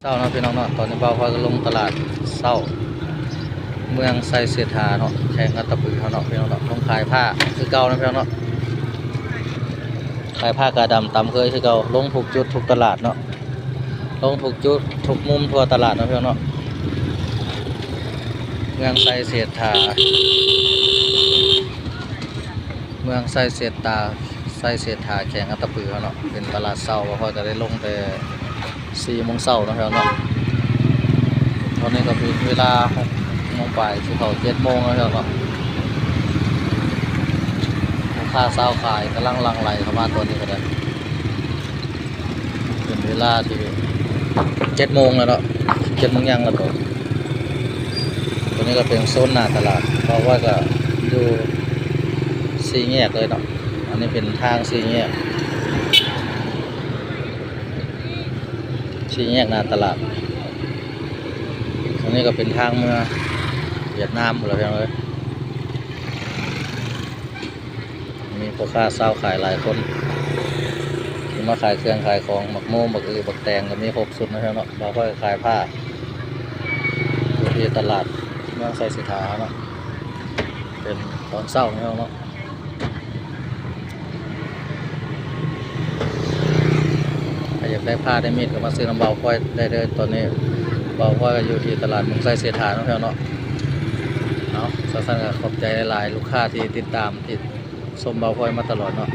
ເຊົ້າເນາະພີ່ນ້ອງເນາະ, ຕອນນີ້ບ່າວພອຍກໍລົງຕະຫຼາດເຊົ້າເມືອງໄຊເສດຖາເນາະ, ແຂວງອັດຕະປືເຮົາເນາະພີ່ນ້ອງເນາະ, ລົງຂາຍຜ້າຄືເກົ່າເນາະພີ່ນ້ອງເນາະ, ຂາຍຜ້າກາດຳຕາມເຄີຍຄືເກົ່າ, ລົງທຸກຈຸດທຸກຕະຫຼາດເນາະ, ລົງທຸກຈຸດທຸກມຸມທົ່ວຕະຫຼາດເນາະພີ່ນ້ອງເນາະ. ເມືອງໄຊເສດຖາ ເມືອງໄຊເສດຖາ ໄຊເສດຖາ ແຂວງອັດຕະປືເຮົາເນາະ, ເປັນຕະຫຼາດເຊົ້າ, ບ່າວພອຍກໍໄດ້ລົງແຕ່ສີ່ໂມງເຊົ້າເນາະພີ່ນ້ອງເນາະ. ຕອນນີ້ກໍເປັນເວລາຫົກໂມງປາຍ ຊິເຂົ້າເຈັດໂມງແລ້ວເນາະ. ພໍ່ຄ້າຊາວຂາຍກຳລັງຫຼັ່ງໄຫຼເຂົ້າມາຕອນນີ້ກໍໄດ້. ເປັນເວລາທີ່ເຈັດໂມງແລ້ວເນາະ, ເຈັດໂມງຢ່າງແລ້ວ. ໂຕ ໂຕນີ້ກໍເປັນໂຊນໜ້າຕະຫຼາດ, ເພາະວ່າກໍຢູ່ສີ່ແຍກເລີຍເນາະ. ອັນນີ້ເປັນທາງສີ່ແຍກ, ສີ່ແຍກໜ້າຕະຫຼາດ. ອັນນີ້ກໍເປັນທາງເມືອຫວຽດນາມພຸ້ນລະພີ່ນ້ອງເອີຍ. ມີພໍ່ຄ້າຊາວຂາຍຫຼາຍຄົນທີ່ມາຂາຍເຄື່ອງຂາຍຂອງ, ໝາກໂມ ໝາກອຶ ໝາກແຕງ ກໍມີຄົບຊຸດເນາະພີ່ນ້ອງເນາະ. ບ່າວພອຍຂາຍຜ້າຢູ່ທີ່ຕະຫຼາດເມືອງໄຊເສດຖາເນາະ, ເປັນຕອນເຊົ້າເນາະພີ່ນ້ອງເນາະ. ໃຜຢາກໄດ້ຜ້າໄດ້ມີດກໍມາຊື້ນຳບ່າວພອຍໄດ້ເດີ. ຕອນນີ້ບ່າວພອຍກໍຢູ່ທີ່ຕະຫຼາດເມືອງໄຊເສດຖາເນາະພີ່ນ້ອງເນາະ. ເອົາ ຊັ້ນໆ ກໍຂອບໃຈຫຼາຍໆ ລູກຄ້າທີ່ຕິດຕາມ ທີ່ຊົມບ່າວພອຍມາຕະຫຼອດເນາະ.